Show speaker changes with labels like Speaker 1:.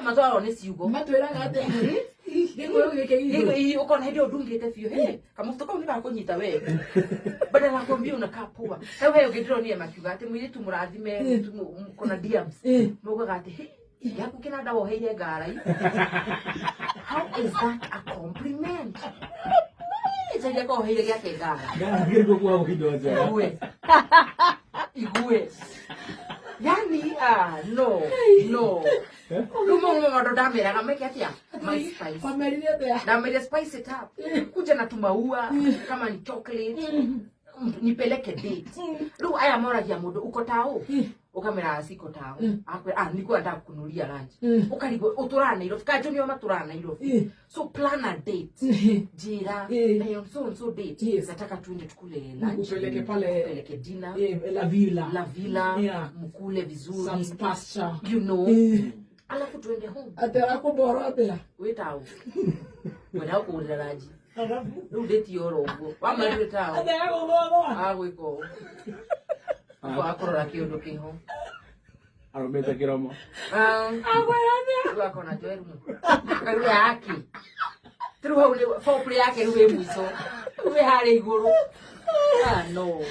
Speaker 1: Matwarwo nĩ ciugo.
Speaker 2: Matwĩraga atĩa? Gĩkũyũ gĩkĩ gitũ.
Speaker 1: Ii, ũkona hĩndĩ ĩyo ndungĩte biũ, hey, kamũbuto kau nĩ gakũnyita we, badala ya kuambia unakaa poa. Rĩu he ũngĩ ndĩronire makiuga atĩ mũirĩtu mũrathime kona DMs maugaga atĩ, "Hey, yaku kĩnanda woheire ngarai." How is that a compliment? Njaria ko woheire gĩake ngara.
Speaker 3: Ngara kwa indo njega.
Speaker 1: Igue igue, yani, ah, no, no, rĩu mau nĩmo maũndũ ndameraga meke atĩa, my spice.
Speaker 2: Wamerire atĩa?
Speaker 1: Ndameria, "Spice it up, kuja na tumaua, kama ni chocolate, nipeleke date." Rĩu aya moragia mũndũ, "Uko tao?" Ũkamera, "Siko tao." Akwĩra, "Ah, nilikuwa nataka kukununulia lunch." Ũkarigwo ũtũraga Nairobi, kanjũ nĩo matũraga Nairobi. So plan a date, njĩra, "Eh, on so and so date, nataka tuende tukule lunch."
Speaker 2: Nikupeleke pale.
Speaker 1: Kupeleke dinner.
Speaker 2: La Villa.
Speaker 1: La Villa. Mkule vizuri.
Speaker 2: Some pasture.
Speaker 1: Alafu tuende home.
Speaker 2: Atĩa akũmboro atĩa?
Speaker 1: Wĩtaũ mwena ũkũgũrĩra ranji rĩu ndĩti oro ũguo wamarire taũ.
Speaker 2: Atĩa akũmboro?
Speaker 1: Agwĩka ũũ ũguo akũrora kĩũndũ kĩho.
Speaker 3: Arũmĩte kĩromo.
Speaker 2: Akwĩra atĩa?
Speaker 1: Rĩu akona njoeru rĩu yake, rĩu hau nĩ foreplay yake, rĩu ĩ mũico, rĩu ĩ harĩa igũrũ. Ah, no.